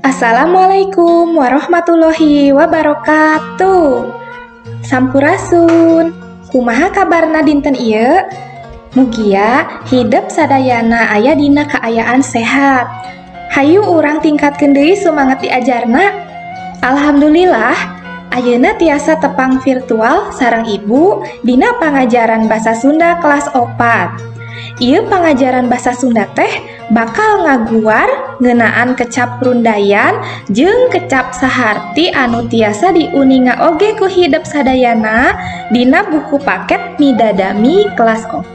Assalamualaikum warahmatullahi wabarakatuh. Sampurasun. Kumaha kabarna dinten ieu? Mugia hidep sadayana aya dina kaayaan sehat. Hayu urang tingkatkeun deui sumanget diajarna. Alhamdulillah, ayeuna tiasa tepang virtual sareng ibu dina pangajaran basa Sunda kelas 4. Ieu pangajaran basa Sunda teh bakal ngaguar ngeunaan kecap rundayan jeung kecap saharti anu tiasa diuninga oge ku hidep sadayana dina buku paket Midadami kelas 4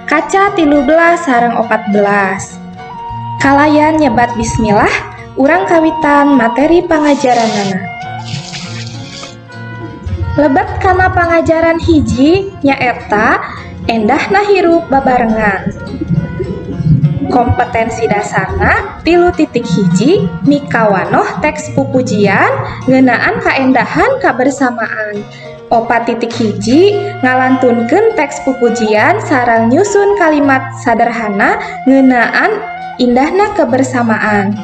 kaca 13 sareng 14. Kalayan nyebat bismillah, urang kawitan materi pangajaranana. Lebet kana pangajaran hiji nyaeta endahna hirup babarengan. Kompetensi dasarna 3.1 mikawanoh teks pupujian ngeunaan kaendahan kabersamaan. 4.1 ngalantunkeun teks pupujian sareng nyusun kalimat sederhana ngeunaan indahna kebersamaan.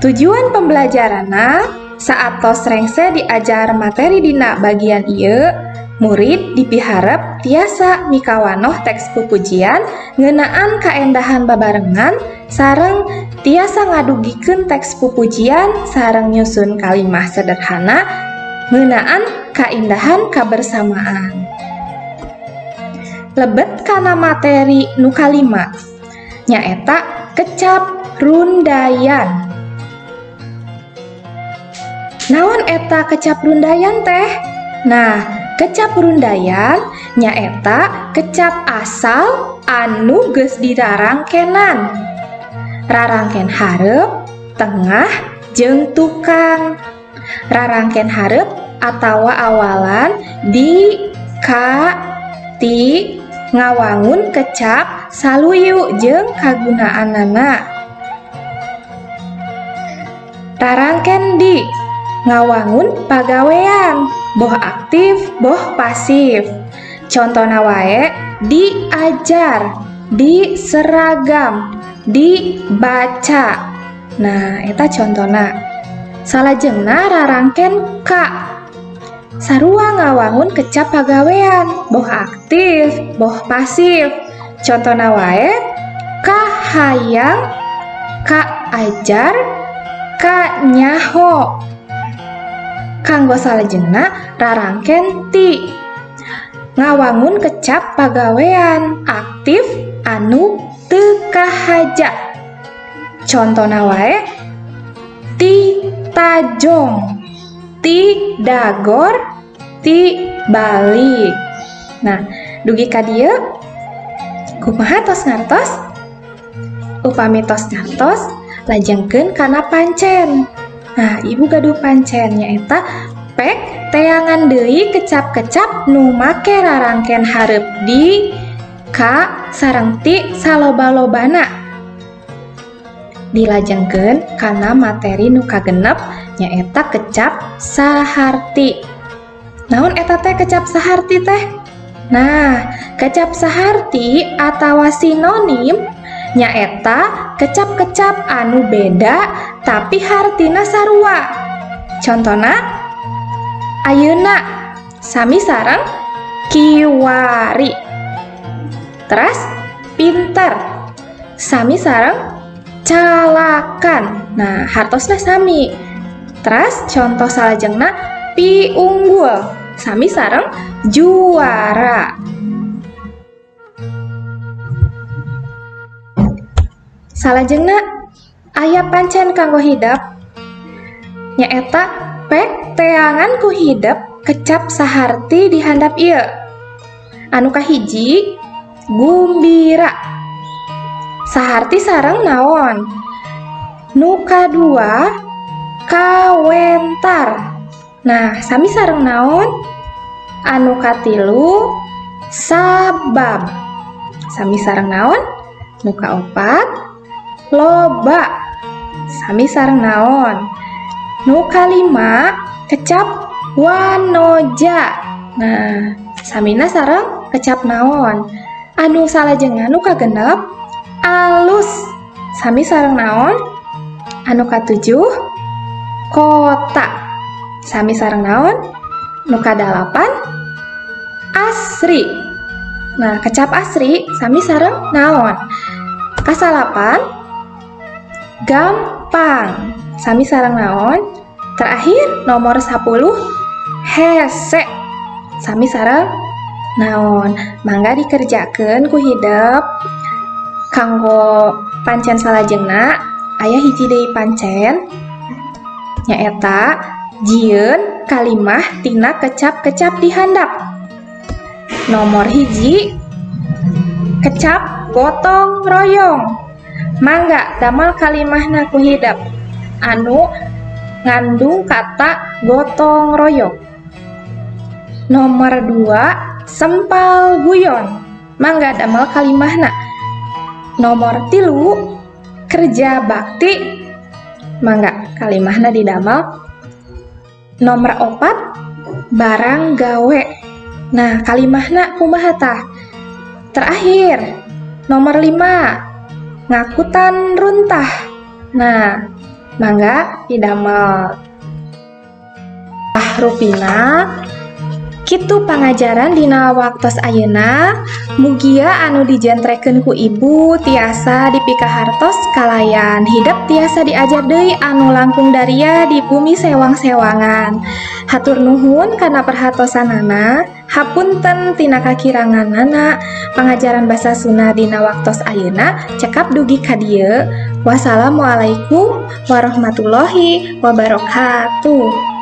Tujuan pembelajaranna saat tos rengse diajar materi dina bagian ieu, murid dipiharep tiasa mikawanoh teks pupujian ngeunaan kaendahan babarengan sareng tiasa ngadugikeun teks pupujian sareng nyusun kalimah sederhana ngeunaan kaindahan kabersamaan. Lebet kana materi nu kalima nyaeta kecap rundayan. Naon eta kecap rundayan teh? Nah, kecap rundayan nyaeta kecap asal anu geus dirarangkenan. Rarangken hareup, tengah, jeung tukang. Rarangken hareup atawa awalan di, ka, ti, ngawangun kecap saluyu jeung kagunaanana. Rarangken di ngawangun pagawean, boh aktif, boh pasif. Contona wae diajar, diseragam, dibaca. Nah, eta contona. Salajengna rarangken ka. Sarua ngawangun kecap pagawean, boh aktif, boh pasif. Contona wae kahayang, kaajar, kanyaho. Kanggo salajengna rarangken ti. Ngawangun kecap pagawean aktif anu teu kahaja. Contona wae ti tajong, ti dagor, ti balik. Nah, dugi ka dieu kumaha tos ngartos? Upami tos ngartos, lajengkeun kana pancen. Nah, ibu gaduh pancen nyaeta pek teangan deui kecap-kecap nu make rarangken hareup di, ka, sareng ti saloba-lobana. Dilajengkeun kana materi nu kagenep nyaeta kecap saharti. Naon eta teh kecap saharti teh? Nah, kecap saharti atawa sinonim nyaeta kecap-kecap anu beda tapi hartina sarua. Contona ayeuna sami sareng kiwari. Teras pinter sami sareng calakan. Nah, hartosna sami. Teras contoh salajengna piunggul sami sareng juara. Salajengna aya pancen kanggo hidep nyaeta pek teangan ku hidep kecap saharti di handap ieu. Anu kahiji gumbira. Saharti sareng naon? Nu kadua kawentar. Nah, sami sareng naon? Anu katilu sabab. Sami sareng naon? Nu kaopat loba sami sareng naon? Nu kalima kecap wanoja. Nah, samina sareng kecap naon? Anu salajengna nu kagenep alus sami sareng naon? Anu katujuh kota sami sareng naon? Nu kadalapan asri. Nah, kecap asri sami sareng naon? Kasalapan gampang sami sareng naon? Terakhir nomor 10 hese sami sareng naon? Mangga dikerjakeun ku hidep. Kanggo pancen salajengna aya hiji deui pancen nyaeta jieun kalimah tina kecap-kecap di handap. Nomor 1 kecap gotong royong. Mangga damel kalimahna ku hidep anu ngandung kata gotong royong. Nomor 2 sempal guyon. Mangga damel kalimahna. Nomor 3 kerja bakti. Mangga kalimahna didamel. Nomor 4 barang gawe. Nah, kalimahna kumaha tah? Terakhir nomor 5 ngakutan runtah. Nah, mangga didamel. Ah, rupina kitu pangajaran dina waktos ayeuna. Mugia anu dijentrekeun ku ibu tiasa dipikahartos kalayan hidep tiasa diajar deui anu langkung daria di bumi sewang-sewangan. Hatur nuhun kana perhatosanana, hapunten tina kakiranganana. Pangajaran basa Sunda dina waktos ayeuna cekap dugi ka dieu. Wassalamualaikum warahmatullahi wabarakatuh.